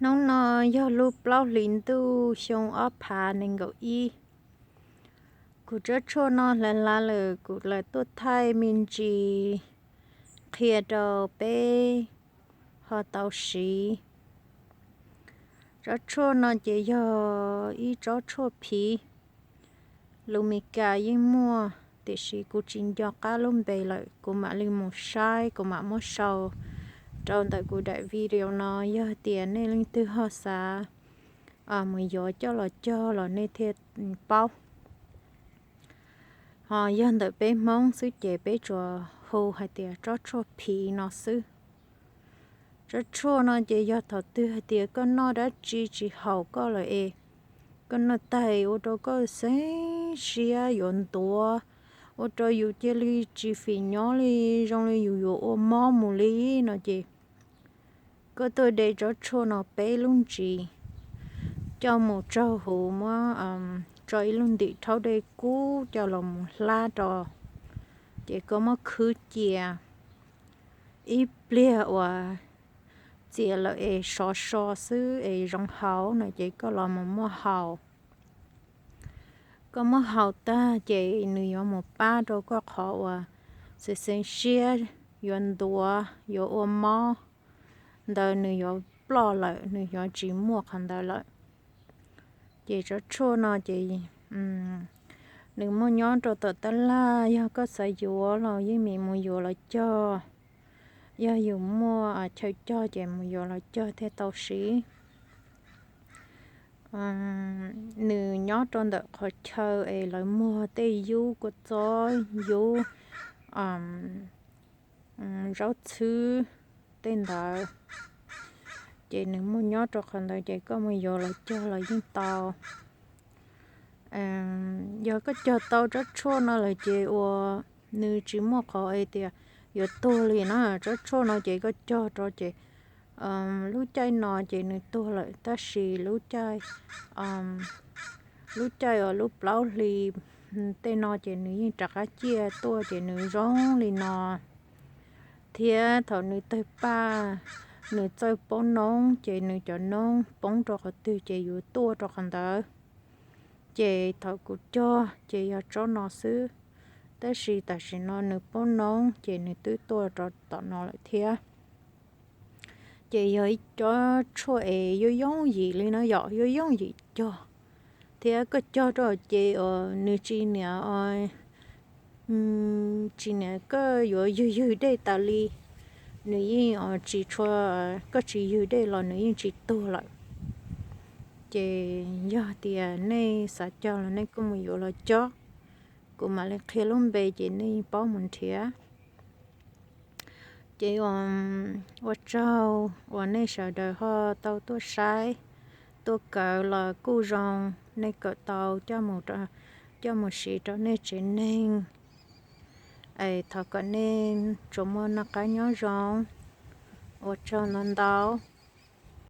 Hnub no yog lub plaub hlis ntuj xyoo ob phav nees nkaum ib. Kuv tsob tshuaj no hlav hlav lawm, kuv lam tuaj thaij me ntsis qhia rau peb ho tau siv. Tsob tshuaj no ces yog ib tsob tshuaj phiv, lus Meskas yeej muaj, tiam sis kuv tsis nco qab lub npe lawm, kuv mam li mus saib, kuv mam muab sau rau ntawm kuv daim video no, yog tias nej leej twg ho xav mus yuav coj los cog los nej thiaj paub. Ho yog ntawm peb Hmoob xwb ces peb tsuas hu hais tias tsob tshuaj phiv no xwb. Tsob tshuaj no ces yog thaum twg hais tias koj noj dab tsi tsis haum koj lawm es koj noj tag ua rau koj xeeb siab yuav ntuav, ua rau yus cia li tsis fim nyob li, zoo li yus yuav ua mob mus li no ces koj tuaj de tsob tshuaj no peb lub ntsis coj mus tsaug huv, muab tso ib lub ntim rhaub dej kub coj los mus hlab rau, ces koj muab khwb cia ib pliag uas txias lawm es sov so xwb es zoo haus no ces koj los mus muab haus. Koj muab haus tag ces nws yuav mus pab rau koj qhov uas xeeb xeeb siab yuav ntuav yuav ua mob ntawd nws yuav ploj lawm, nws yuav tsis muaj qhov ntawd lawm. Ces tsob tshuaj no ces nws muaj nyob rau tom tab laj, yog koj xav yuav los yeej meem mus yuav los cog. Yog yus muaj chaw cog ces mus yuav los cog thiaj tau siv. Nws nyob rau ntawm qhov chaw es lawv muag tej yub kua txob, yub zaub txhwb tej ntawd, ces nws muaj nyob rau qhov ntawd ces koj mus yuav los cog los yeej tau. Yog koj cog tau tsob tshuaj no lawm ces uas nws tsis muaj qhov hais tias yuav tuag li na. Tsob tshuaj no ces koj cog rau ces lub caij no ces nws tuag lawm, tab sis lub caij, lub caij uas lub plaub hlis tej no ces nws yeej rov qab ciaj tuaj ces nws zoo li no. Thiab thaum nws tawg paj, nws txawj poob noob ces nws cov noob poob rau qhov twg ces yuav tuaj rau qhov ntawd. Ces thaum kuv cog ces yog tsob no xwb, tab sis tam sim no nws poob noob ces nws twb tuaj rau tom no lawm thiab. Ces yog ib tsob tshuaj es yooj yooj yim li no yom, yooj yooj yim cog. Thiab koj cog rau ces nws tsis niam, tsis niam koj yuav ywg ywg dej tas li, nws yeej tsis tshua, koj tsis ywg dej los nws yeej tsis tuag lawm. Ces yog tias nej xav cog los nej kuj mus yuav los cog, kuv mam li qhia lub npe ces nej paub mus nrhiav. Ces ua tsaug uas nej sawv daws ho tau tuaj saib, tuaj kawm los kuj zoo, nej kawm tau coj mus siv rau nej tsev neeg. Es thov kom nej tsuas muaj noj qab nyob zoo. Ua tsaug ntau ntau.